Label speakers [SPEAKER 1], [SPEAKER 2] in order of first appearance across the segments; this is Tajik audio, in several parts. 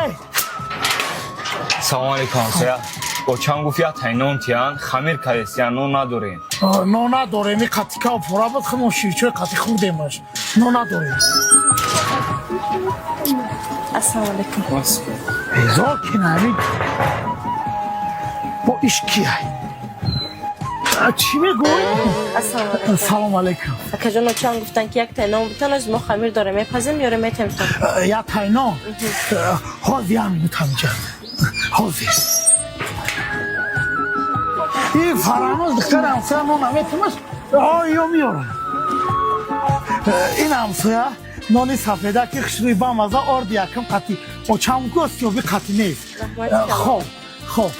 [SPEAKER 1] Эй.
[SPEAKER 2] Салом алейкум, ҳамсоя. Очам гуфт, як тай нон тиян, хамир кардесиян, нон надорем.
[SPEAKER 1] Нон надорем. И қатикав пора буд, химо ширчои қати хӯрдемаш. Нон надорем.
[SPEAKER 3] Ассалому алайкум.
[SPEAKER 1] Безор кинами бо иш кияй? Чӣ мегӯй?
[SPEAKER 3] Ассалому алайкум.
[SPEAKER 1] Салом алейкум.
[SPEAKER 3] Акаҷон, очам гуфтанд, ки як тай нон бутан, аз мо хамир дорем, мепазем, ёре метем то.
[SPEAKER 1] Як тай нон. Ҳозир, як минут, ҳамиҷа ҳозир. И Фараноз, духтари ҳамсоя, нон наметимаш, ё меёрам. Ин ҳамсоя, нони сафеда, ки хушрӯи, бамаза, орди якам қати очам гӯст ёби қати нест. Хоб, хоб.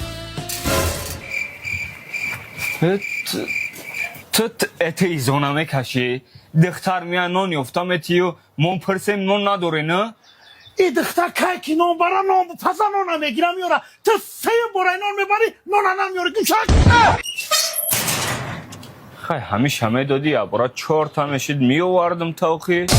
[SPEAKER 2] Ту эте изона мекашӣ, духтар мея, нон ёфта метию, мо пурсем, нон надоре, на?
[SPEAKER 1] И духтар кай ки нон бара, нон паза, нона мегира, меёра. Ту сеюм бора нон мебарӣ, нона намеёри, гӯшак.
[SPEAKER 2] Хай, ҳамиша медодӣ, ябора чорта мешид, меовардам тавқи.